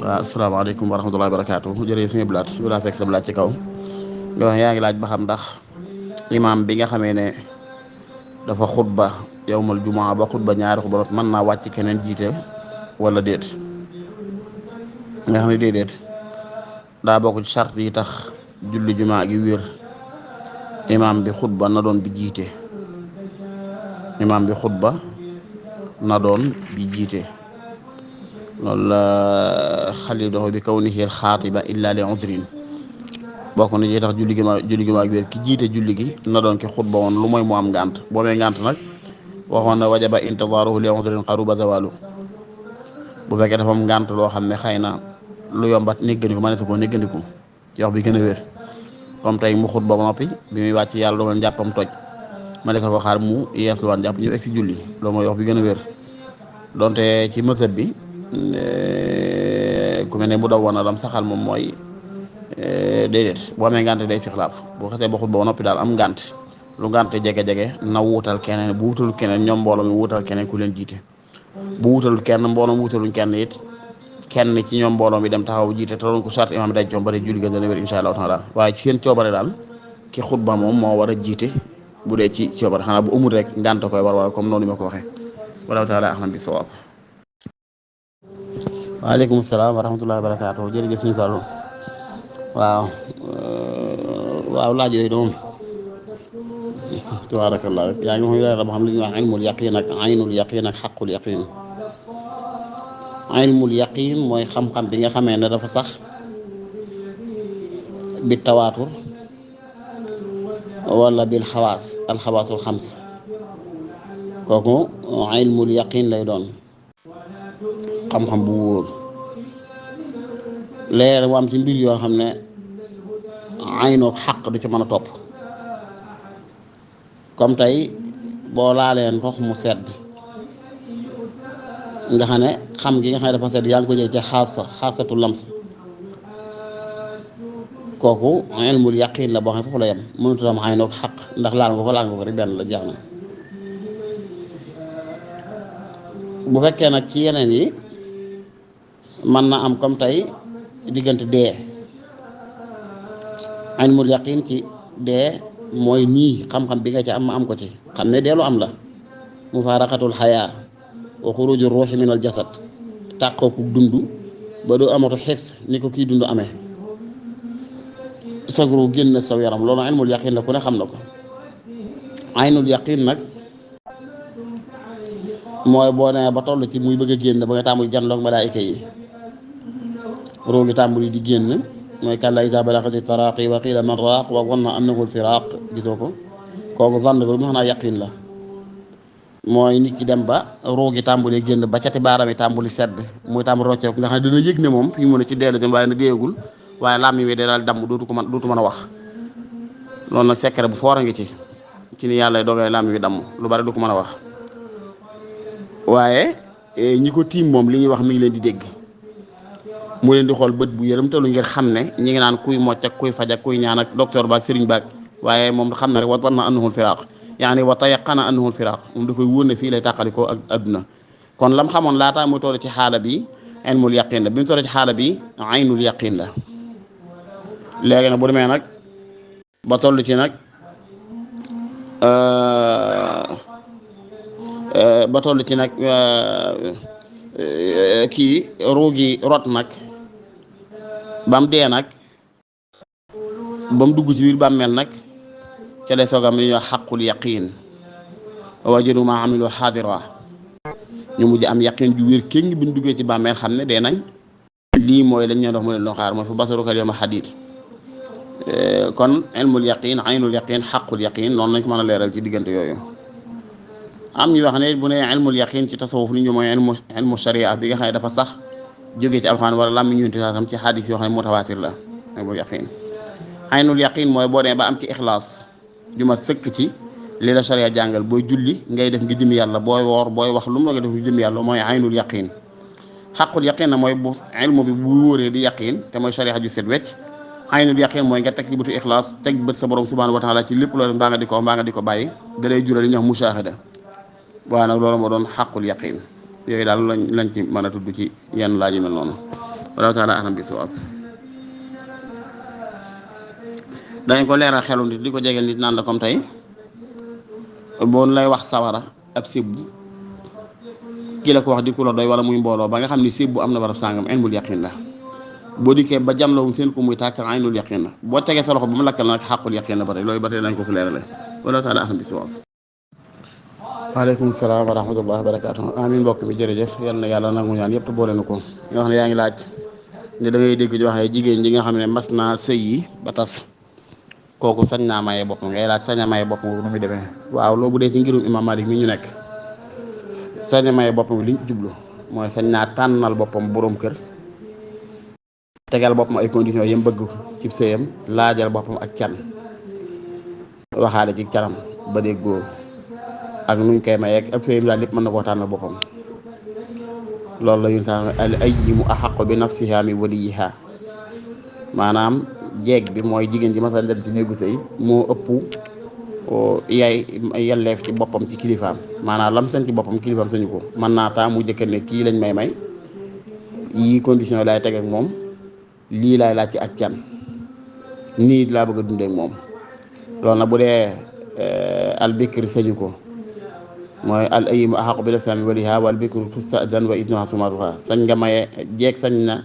waaw asalaamaaleykum wa rahmatullahi wa barakaatu jërëjëf suñu blaat yu laa fekk sa blaat ci kaw nga wax yaa ngi laaj ba xam ndax imaam bi nga xamee ne dafa xutba yowmal jumaa ba xutba ñaari xutba mën naa wàcc keneen jiite wala déet. nga xam ne déedéet daa bokk ci charte yi tax julli jumaa gi wér. imaam bi xutba na doon bi jiite imaam bi xutba na doon bi jiite loolu la xali doxo bi kaw ni xiir xaatiba illa li uzrin bokk na ci tax julli gi maa wér ki jiite julli gi na doon ki xutba woon lu mooy mu am ngànt boo amee ngànt nag waxoon na wajaba intizaaruhu li uzrin qaruba zawalu bu fekkee dafa am ngànt loo xam ne xëy na lu yombat néggandiku ma ne sa koo néggandiku ci wax bi gën a wér comme tey mu xutba ba noppi bi muy wàcc yàlla dogal njàppam toj ma nekk ko xaar mu yeesluwaan jàpp ñu egg si julli loolu mooy wax bi gën a wér donte ci mësëb bi ku mel ne mu daw woon a lam saxal moom mooy déedéet boo amee ngànt day sixlaaf boo xasee ba xutba ba noppi daal am ngànt lu ngànt jege-jege na wuutal keneen bu wutalul keneen ñoom mbooloo mi wuutal keneen ku leen jiite bu wutalul kenn mbooloo mi wutaluñ kenn it kenn ci ñoom mbooloo mi dem taxaw jiite te doon ko sart imaam daj coom bare julli gën dana wér insha allahu taala waaye ci seen coobare daal ki xutba moom moo war a jiite bu dee ci coobare xanaa bu amul rek ngànt koy war comme noonu ma ko waxee wallahu taala ahlam bi sawaab. waaleykum salaam wa rahmatullahi wa barakaatu jërëjëf suñu Fallu waaw laaj yooyu moom tabaarakallah rek yaa ngi wax ba xam li ñuy wax ilmul yaqin ak aynul yaqin ak xaqul yaqin. ilmul yaqin mooy xam-xam bi nga xamee ne dafa sax bi tawaatur wala bil xawaas alxawaasul xams kooku ilmul yaqin lay doon xam-xam bu wóor leer mu am ci mbir yoo xam ne aynoog xaq du ci mën a topp comme tey boo laalee ndox mu sedd nga xam ne xam gi nga xam ne dafa sedd yaa ngi ko jël ci xaasatu lams kooku ilmul yaqin la boo xam ne foofu la yem mënutu am aynoog xaq ndax laal nga ko rek benn la jeex na. bu fekkee nag ci yeneen yi mën na am comme tey diggante dee ilmul yaqin ci dee mooy nii xam-xam bi nga ci am ma am ko ci xam ne dee lu am la mufaaraqatul xayaa wa xuruju ruuxi min al jasad tàqooku dund ba doo amatu xis ni ko kii dund amee sagru génn saw yaram loolu ilmul yaqin la ku ne xam na ko. aynul yaqin nag mooy boo nee ba toll ci muy bëgg a génn ba nga tàmbali janloog malaayika yi roogi tàmbali di génn mooy kàllaa izaa balagati taraaqi wa qiila man raaq wa zanna annahu al-firaaq gisoo ko kooku zann ko bi ma xam naa yaqin la mooy nit ki dem ba roogi tàmbali génn ba cati baaram yi tàmbali sedd muy tàmbali rocceeku nga xam ne dina yëg ne moom fi mu ne ci deelu jëm waaye na déegul waaye làmmiñ wi day daal damm dootu mën a wax loolu nag secret bu foor a ngi ci ni yàlla dogalee làmmiñ wi damm lu bari du ko mën a wax waaye ñi ko tiim moom li ñuy wax mi ngi leen di dégg mu leen di xool bët bu yërëm talu ngir xam ne ñi ngi naan kuy mocc ak kuy faj ak kuy ñaan ak docteur baak sëriñ baak waaye moom xam na rek wa zanna annahu al-firaaq yaani wa tayaqana annahu al-firaaq moom da koy wóor ne fii lay tàqalikoo ak adduna kon lam xamoon laataa muy toll ci xaala bi ilmul yaqin la bi mu toll ci xaala bi aynul yaqin la léegi nag bu demee nag ba toll ci nag kii ruugi rot nag bam dee nag ba mu dugg ci biir bàmmeel nag ca lay soogam li ñuy wax xaqul yaqin wajadu ma amilu xaadira ñu mujj am yaqin ju wér kéng bi ñu duggee ci bàmmeel xam ne dee nañ lii mooy lañ ñoo dox mu leen doon xaar mooy fu basarukal yawma xadiid kon ilmul yaqin aynul yaqin xaqul yaqin noonu lañ ko mën a leeral ci diggante yooyu. am ñu wax ne bu ne ilmul yaqin ci tasawuf ni ñu mooy ilmu sharia bi nga xam ne dafa sax jógee ci alxuraan wala lam ñu tam ci xadis yoo xam ne mutawaatir la ilmul yaqin. aynul yaqin mooy boo dee ba am ci ixlaas ju mat sëkk ci li la sharia jàngal booy julli ngay def ngi jëm yàlla booy woor booy wax lu mu la nga def ngi jëm yàlla mooy aynul yaqin. xaqul yaqin na mooy bu ilmu bi bu wóoree di yaqin te mooy sharia ju set wecc. aynul yaqin mooy nga teg ci bëtu ixlaas teg bët sa borom subhanahu wa taala ci lépp loolu mbaa nga di ko bàyyi da lay jural li ñuy wax mushahada waaye nag loolu moo doon xaqul yaqin yooyu daal lañ ci mën a tudd ci yenn laaj yu mel noonu. wallahu taala alam bi sawaab. dañ ko leeral xelu nit di ko jegeel nit naan la comme tey boo lay wax sawara ab sibbu ki la ko wax di ku la doy wala muy mbooloo ba nga xam ni sibbu am na barab sàngam ilmul yaqin la. boo dikkee ba jam la seen ko muy tàkk aynul yaqin la boo tegee sa loxo ba mu lakkal nag xàqul yaqin la ba tey loolu ba tey nañ ko leerale wallahu taala alam bi sawaab. waaleykum salaam wa rahmatullah wa barakaatu. amin mbokk mi jërëjëf yal na yàlla nangu ñaan yëpp te boole na ko nga xam ne yaa ngi laaj ne da ngay dégg di wax jigéen ji nga xam ne mas naa sëy yi ba tas kooku sañ naa maye boppam ngay laaj sañ a maye boppam nu muy demee. waaw loolu bu dee ci ngirum imam Malik mi ñu nekk sañ a maye boppam li ñu jublu mooy sañ naa tànnal boppam borom kër tegal boppam ay conditions yam bëgg ci sëyam laajal boppam ak can waxaale ci canam ba déggoo ak nuñ koy maye ak ab sëyam daal lépp mën na koo tànnal boppam. loolu la ñun sax al ayyimu ahaqqu bi nafsiha min waliyiha maanaam jeeg bi mooy jigéen ji masal dem ci néegu sëy moo ëpp yaay yelleef ci boppam ci kilifaam maanaam lam sañ ci boppam kilifaam sañu ko mën naa taamu jëkkër ne kii lañ may yii condition laay teg ak moom lii laay laaj ci ak can nii laa bëgg a dundee ak moom. loolu nag bu dee albikri sañu ko mooy al ayyimu ahaqqu bi nafsiha min waliyiha wal bikru tusta'zanu wa iznuha sumatuha sañ nga maye jeeg sañ na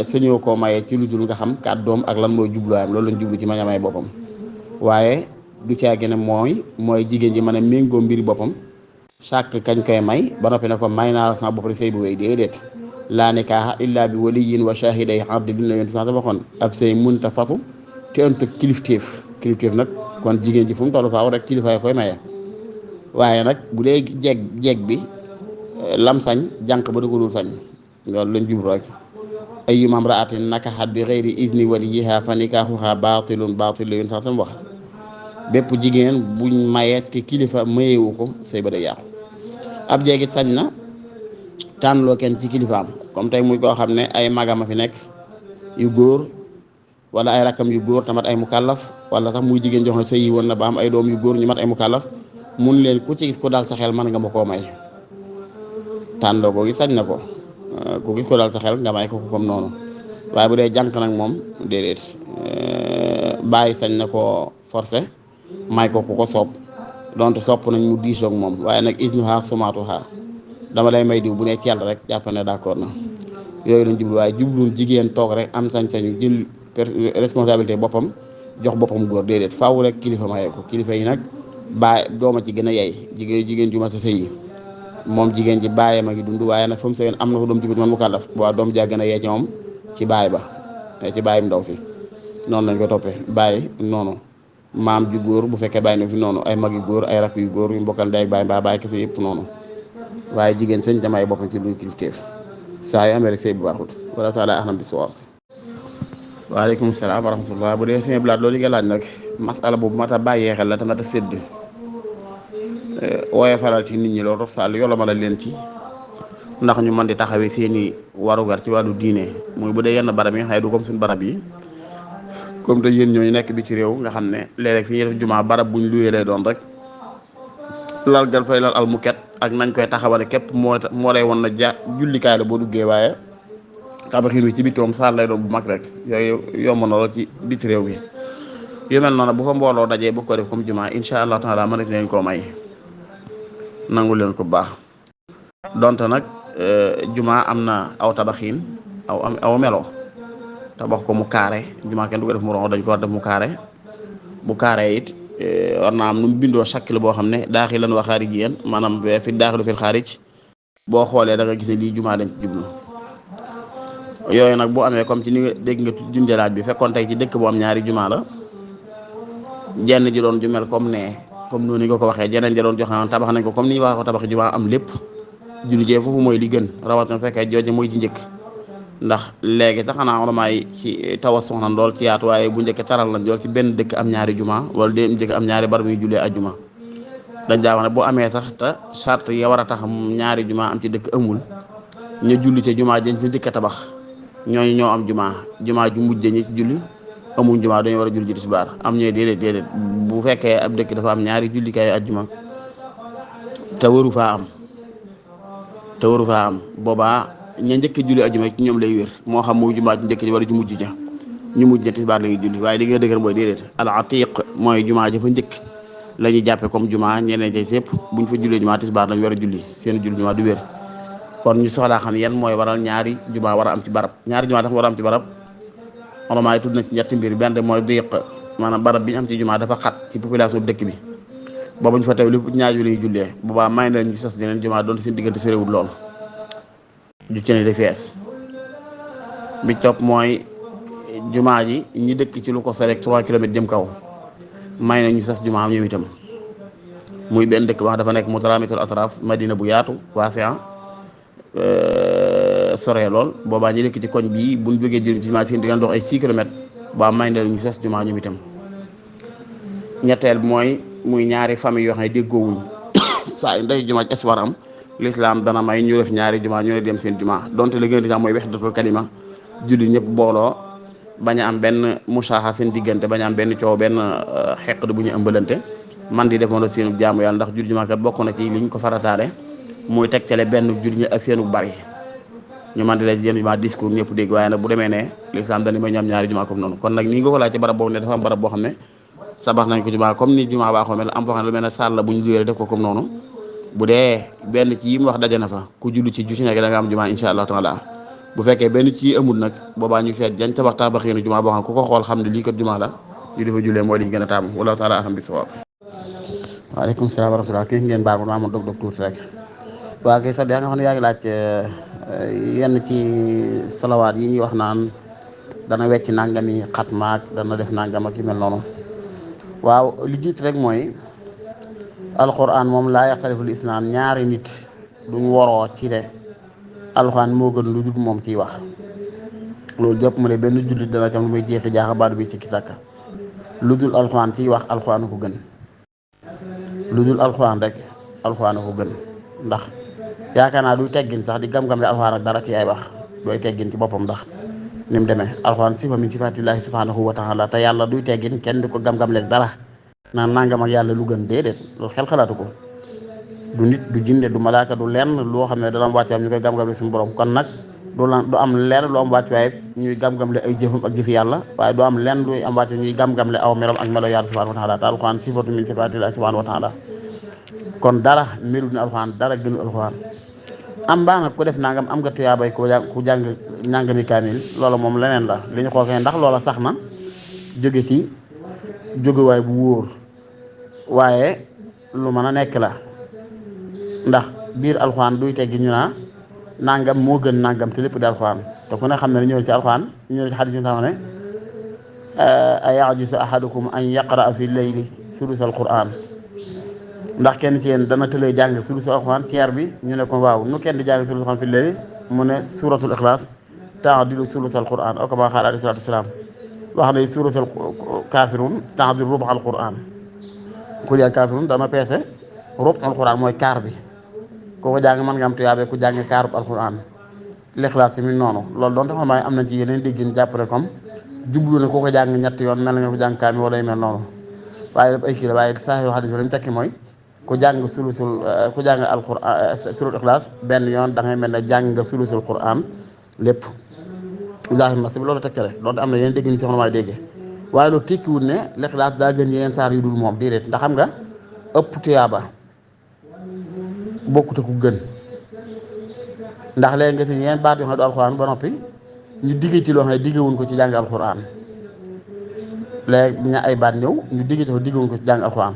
sañoo koo maye ci lu dul nga xam kàddoom ak lan mooy jubluwaayam loolu lañ jublu ci ma nga may boppam waaye du caa gën a mooy jigéen ji mën a méngoo mbiri boppam sàkk kañ koy may ba noppi ne ko may naa la sama bopp rek sëy bu wéy déedéet laa nikaaha illa bi waliyin wa shahiday adlin la yoon sax waxoon ab sëy munta fasu te ënt kilifteef nag kon jigéen ji fu mu tollu faaw rek kilifaay koy maye waaye nag bu dee jeeg bi lam sañ jànq ba da ko dul sañ loolu lañ jublu rek ayyuma imra'atin nakahat bi ghayri izni waliyiha fa nikahuha baatilun la yoon sax sama wax bépp jigéen buñ maye te kilifa mayewu ko sëy ba day yàqu. ab jeegit sañ na tànnloo kenn ci kilifaam comme tey muy koo xam ne ay magam a fi nekk yu góor wala ay rakkam yu góor tamat ay mukallaf wala sax muy jigéen jox ne sëy yi woon na ba am ay doom yu góor ñu mat ay mukallaf mun leen ku ci gis ko daal sa xel mën nga ma koo may tànnloo ko gi sañ na ko ku gis ko daal sa xel nga may ko comme noonu. waaye bu dee jànq nag moom déedéet bàyyi sañ na koo forcé may ko ku ko soob donte sopp nañ mu diisoog moom waaye nag isnuha sumatuha dama lay may diw bu ne ci yàlla rek jàpp ne d'accord na yooyu lañ jublu waaye jubluun jigéen toog rek am sañ-sañu jël responsabilité boppam jox boppam góor déedéet faaw rek kilifa maye ko kilifa yi nag baay dooma ci gën a yey jigéen ju ma sa sëy moom jigéen ji bàyyi ma ngi dund waaye nag fa mu sëyoon am na fa doom jigéen man mu kàllaf waaw doom jaa gën a yey ci moom ci baay ba ci bàyyim ndaw si noonu lañ ko toppee bàyyi noonu maam ju góor bu fekkee bàyyi na fi noonu ay mag yu góor ay rakk yu góor yu mbokkal day bàyyi mbaa bàyyi kese yëpp noonu waaye jigéen sëñ jamaay boppam ci luy kilifteef saa yu amee rek sëy bu baaxut wala taala ahlam bi sawaab. waaleykum salaam wa rahmatullah bu dee sëñ blaat loolu yi nga laaj nag masala boobu mat a bàyyee xel la te mat a sédd wooye faral ci nit ñi loolu tax sall yolo ma la leen ci ndax ñu mën di taxawee seeni warugar ci wàllu diine muy bu dee yenn barab yi nga xam ne du comme suñu barab yi comme te yéen ñooñu nekk bi ci réew nga xam ne léeg-léeg fi ñuy def jumaa barab buñ luyee lay doon rek lal gal fay lal almuket ak nañ koy taxawale képp moo lay won na jullikaay la boo duggee waaye tabaxin wi ci bitoom saal lay doon bu mag rek yooyu yomb na lool ci biti réew bi yu mel noonu bu fa mbooloo dajee bu ko def comme jumaa insha allah taala mën nañ koo may nangu leen ko baax donte nag jumaa am na aw tabaxin aw melo tabax ko mu kaare jumaa kenn du ko def mu ron dañ ko war def mu kaare bu kaare it war naa am nu mu bindoo chakkil boo xam ne daaxilan wa xaarijiyan maanaam fi daaxilu fil xaarij boo xoolee da nga gis ne lii jumaa lañ ci jublu yooyu nag bu amee comme ci ni nga dégg nga junjalaaj bi fekkoon tey ci dëkk bu am ñaari jumaa la jenn ji doon ju mel comme noonu nga ko waxee jeneen ji doon joxe tabax nañ ko comme ni ñu wax ko tabax jumaa am lépp julli jee foofu mooy li gën rawatina fekkee jooje mooy ci njëkk ndax léegi sax xanaa ulamaa yi ci tawa soxna lool ci yaatu waaye bu njëkk taral lañ lool ci benn dëkk am ñaari jumaa wala dé njëkk am ñaari barab yu jullee ajjuma dañ daa wax ne boo amee sax te charte ya war a tax ñaari jumaa am ci dëkk amul ñu julli ca jumaa jën fi njëkk a tabax ñooñu ñoo am jumaa ju mujj ñi ci julli amuñ jumaa dañu war a julli ci tisbaar am ñooy déedéet bu fekkee ab dëkk dafa am ñaari jullikaayu ajjuma te waru faa am boobaa ña njëkk julli ajuma ci ñoom lay wér moo xam muy jumaa ci njëkk ji wala ju mujj ja ñu mujj ña tisbaar la ñuy julli waaye li nga dëgër mooy déedéet al atiq mooy jumaa ja fa njëkk la ñuy jàppe comme jumaa ñeneen ca sépp buñ fa jullee jumaa tisbaar lañ war a julli seen julli jumaa du wér. kon ñu soxlaa xam yan mooy waral ñaari jumaa war a am ci barab ñaari jumaa dafa war a am ci barab olomaa yi tudd na ci ñetti mbir benn mooy diq maanaam barab bi ñu am ci jumaa dafa xat ci population bi dëkk bi boobu ñu fa teew lépp ñaari la ñuy jullee boobaa may na ñu sas yeneen jumaa doon seen diggante soriwul lool ju ci ne di fees bi topp mooy jumaa ji ñi dëkk ci lu ko sore 3 kilomètres jëm kaw may na ñu sas jumaa am ñoom itam muy benn dëkk wax dafa nekk mutaraamitul atraf madina bu yaatu waasi'a sore lool boobaa ñi dëkk ci koñ bii buñ jógee jël ci jumaa seen di dox ay 6 kilomètres ba may na ñu sas jumaa ñoom itam ñetteel mooy muy ñaari famille yoo xam ne déggoowuñ saa yu ndey jumaa ci espoir am l'islam dana may ñu def ñaari jumaa ñu ne dem seen jumaa donte la gën di sax mooy wahdatul kalima julli ñëpp booloo bañ a am benn musaaxa seen diggante bañ a am benn coow benn xeq bu ñu ëmbalante man di defoon seenu jaamu yàlla ndax julli jumaa kat bokk na ci liñ ko farataale muy tegtale benn julli ñi ak seenu bari ñu man di la jën jumaa discours ñëpp dégg waaye nag bu demee ne l'islam dana may ñu am ñaari jumaa comme noonu kon nag nii nga ko laaj ci barab boobu ne dafa am barab boo xam ne sabax nañ ko jumaa comme ni jumaa baa xoo mel am foo xam ne lu mel ne salle la bu ñu luwee def ko comme noonu bu dee benn ci yi mu wax daje na fa ku julli ci ju ci nekk da nga am jumaa insha allah taala bu fekkee benn ci yi amul nag boobaa ñu seet jañ tabax tabaxeenu jumaa boo xam ku ko xool xam ne lii kat jumaa la ñu dafa jullee mooy liñ gën a taamu wallahu taala alam bi sawaab. waaleykum salaam wa rahmatulah kii ngeen baal ma maa ma dog tuuti rek waa kay sax yaa nga xam ne yaa ngi laaj yenn ci salawaat yi ñuy wax naan dana wecc nangami xatmaak dana def nangam ak yu mel noonu waaw li jiitu rek mooy alquran moom laa yaxtaliful isnaan ñaari nit duñ woroo ci de alquran moo gën lu dul moom ciy wax loolu jàpp mu ne benn jullit dana tam lu muy jeexi jaaxa baatu bi sikki sàkka lu dul alquran ciy wax alquran ko gën lu dul alquran rek alquran ko gën ndax yaakaar naa duy teggin sax di gam-gam le alquran ak dara ci ay wax dooy teggin ci boppam ndax ni mu demee alxuraan sifa min sifaatillaahi subhaanahu wa taala te yàlla duy teggin kenn di ko gam-gam leeg dara naan nangam ak yàlla lu gën déedéet loolu xel xalaatu ko du nit du jinne du malaaka du lenn loo xam ne dana am wàccuwaay ñu koy gam-gam le suñu borom kon nag du am lenn lu am wàccuwaay ñuy gam-gam le ay jëfam ak jëfi yàlla waaye du am lenn luy am wàccuwaay ñuy gam-gam le aw merom ak melo yàlla subhaanahu wa taala te alxuraan sifatu min sifaatillaahi subhaanahu wa taala kon dara melu ni alxuraan dara gënu alxuraan am baax nag ku def nangam am nga tuyaabay ku jàng nangami kaamil loola moom leneen la li ñu xool kay ndax loola sax na jóge ci jógewaay bu wóor waaye lu mën a nekk la ndax biir alxuraan duy teggi ñu naa nangam moo gën nangam te lépp di alxuraan te ku ne xam ne ñëw ci alxuraan ñëw ci xadis yi sax ne ayajisu ahadukum an yaqraa fi leyli sulusal quran ndax kenn ci yéen dana tëlee jàng sulusul alxuraan ceer bi ñu ne ko waaw nu kenn di jàng sulusul alxuraan fi léegi mu ne suratul ixlaas ta'dilu sulusal quran aw kamaa qaala alayhi salaatu wasalaam wax ne suratul kaafiruun ta'dilu rub'al quran ku yaa kaafiruun dana peese rub'al quran mooy kaar bi ku ko jàng mën nga am tuyaabe ku jàng kaarub alquran l'ixlaas si mi noonu loolu doon tax am nañ ci yeneen déggin jàpp ne comme jublu ne ku ko jàng ñetti yoon mel nga ko jàng kaami wala yu mel noonu waaye daf ay kii la waaye saahiru hadiis lañ tekki mooy ku jàng ku jàng alquran suratul ixlaas benn yoon da ngay mel ne jàng nga sulusul quran lépp zahir na si loolu tekkale donte am na yeneen dégg ñu ci xam ne déggee waaye loolu tekkiwul ne l'ixlaas daa gën yeneen saar yu dul moom déedéet ndax xam nga ëpp tuyaaba bokkute ku gën ndax léegi nga si yeneen baat yoo xam ne du alquran ba noppi ñu diggee ci loo xam ne diggewuñ ko ci jàng alquran léegi ña ay baat ñëw ñu diggee ci ko diggewuñ ko ci jàng alquran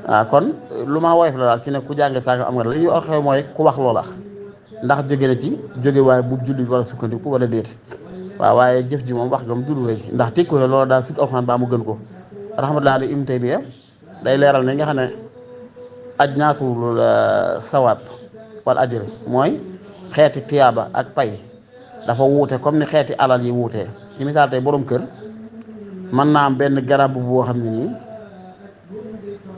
waaw kon lu ma woyof la daal ci ne ku jànge saaga am nga li ñuy orxew mooy ku wax loola ndax jóge na ci jóge waaye bu jullit wala sukkandiku wala déet waaw waaye jëf ji moom wax nga mu duru rek ndax tekku ne loola daal sut alxuraan baa mu gën ko rahmatullahi alayhi Ibnu Taymiya day leeral ne nga xam ne ajnaasul sawaab wal ajr mooy xeeti tiyaaba ak pay dafa wuute comme ni xeeti alal yi wuutee ci misaal tey borom kër mën naa am benn garab boo xam ne nii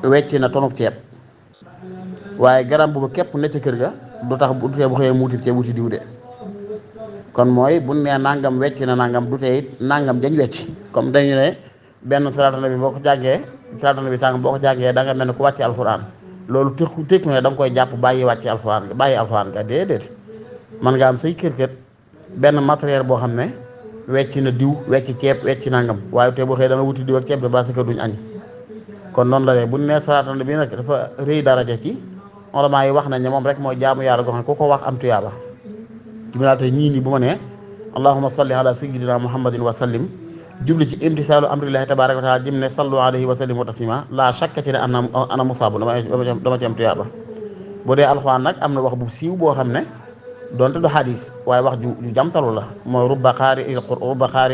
wecci na tonub ceeb waaye garam boobu képp ne ca kër ga du tax du tee bu xëyee muuti ceeb wuti diw de kon mooy bu nee nangam wecc na nangam du tee it nangam jañ wecc comme dañu ne benn salaatu nabi boo ko jàngee salaatu nabi sàngam boo ko jàngee da nga mel ne ku wàcce alxuraan loolu tekku ne da nga koy jàpp bàyyi wàcce alxuraan bàyyi alxuraan ga déedéet man nga am say kër benn matériel boo xam ne wecc na diw wecc ceeb wecc nangam waaye te boo xëyee da nga wuti diw ak ceeb de ba sa kër duñ añ. kon noonu la de bu ñu nee salaatu bi nag dafa rëy daraja ci ulamaa yi wax nañ ne moom rek mooy jaamu yàlla goo xam ne ku ko wax am tuyaaba. ci bi tey ñii nii bu ma nee allahumma salli ala sayyidina muhammadin wa sallim jubli ci imtisaalu amrillahi tabaraka wa taala jëm ne sallu alayhi wa sallim wa taslima laa shakka ci ne ana musaabu dama ci am tuyaaba. bu dee alxuraan nag am na wax bu siiw boo xam ne donte du xadis waaye wax ju jamtalu la mooy rubba xaari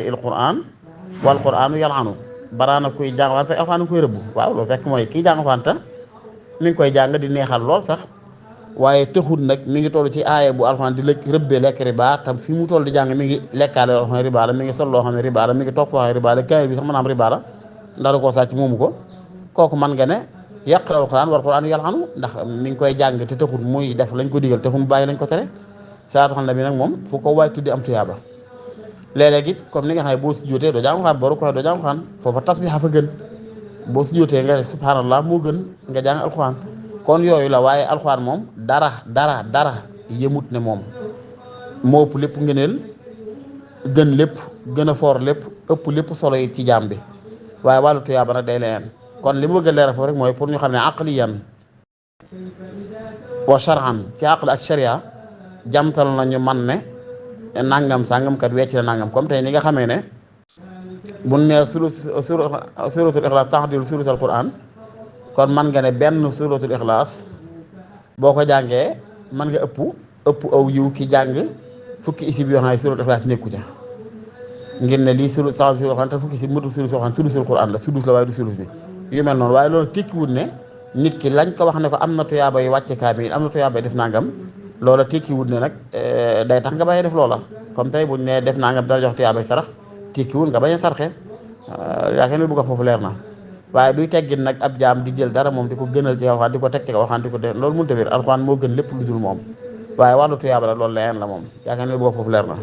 il quran wal quranu yalanu baraana kuy jàng alxuraan fekk alxuraan koy rëbb waaw loolu fekk mooy kii jàng alxuraan mi ngi koy jàng di neexal lool sax waaye tëxut nag mi ngi toll ci aaya bu alxuraan di rëbbee lekk riba tam fi mu toll di jàng mi ngi lekkaale loo xam ne riba la mi ngi sol loo xam ne riba la mi ngi toog foo xam ne riba la kaay bi sax mën a am riba la ndax da koo sàcc moomu ko kooku man nga ne yàqal alxuraan wal quraan yalanu ndax mi ngi koy jàng te tëxut muy def lañ ko digal taxul mu bàyyi lañ ko tere salaatu ala nabi nag moom fu ko waay tuddi am tuyaaba léeg-léeg it comme ni nga xam ne boo si jotee doo jàng alxuraan boo rukkoo doo jàng alxuraan foofa tasbiix fa gën boo si jotee nga subhanallah moo gën nga jàng alxuraan kon yooyu la waaye alxuraan moom dara yëmut ne moom moo ëpp lépp ngëneel gën lépp gën a foor lépp ëpp lépp solo yi ci jaam bi waaye wàllu tuyaaba nag day leen kon li ma bëgg a leeral foofu rek mooy pour ñu xam ne aqliyan wa shar'an ci aql ak sharia jamtal nañu man ne nangam sangam kat wecc na nangam comme tey ni nga xamee ne bu nee suratul ixlaas taxdilu suratul quran kon man nga ne benn suratul ixlaas boo ko jàngee man nga ëpp aw yiw ki jàng fukki isib yoo xam ne suratul ixlaas nekku ca ngir ne lii suru sa suru te fukki isib mutu suru soo xam ne sudusul quran la sudus la waaye du sudus bi yu mel noonu waaye loolu tekkiwut ne nit ki lañ ko wax ne ko am na tuyaaba yu wàcce kaamil am na tuyaaba def nangam loola tekkiwut ne nag day tax nga bàyyi def loola comme tey buñ ne def nangam dara jox tuyaabay sarax tekkiwut nga bañ a sarxe yaakaar ne bu ko foofu leer na waaye duy teggin nag ab jaam di jël dara moom di ko gënal ci alxuraan di ko teg ci alxuraan di ko def loolu mënut a wér alxuraan moo gën lépp lu dul moom waaye wàllu tuyaaba la loolu leneen la moom yaakaar ne bu ko foofu leer na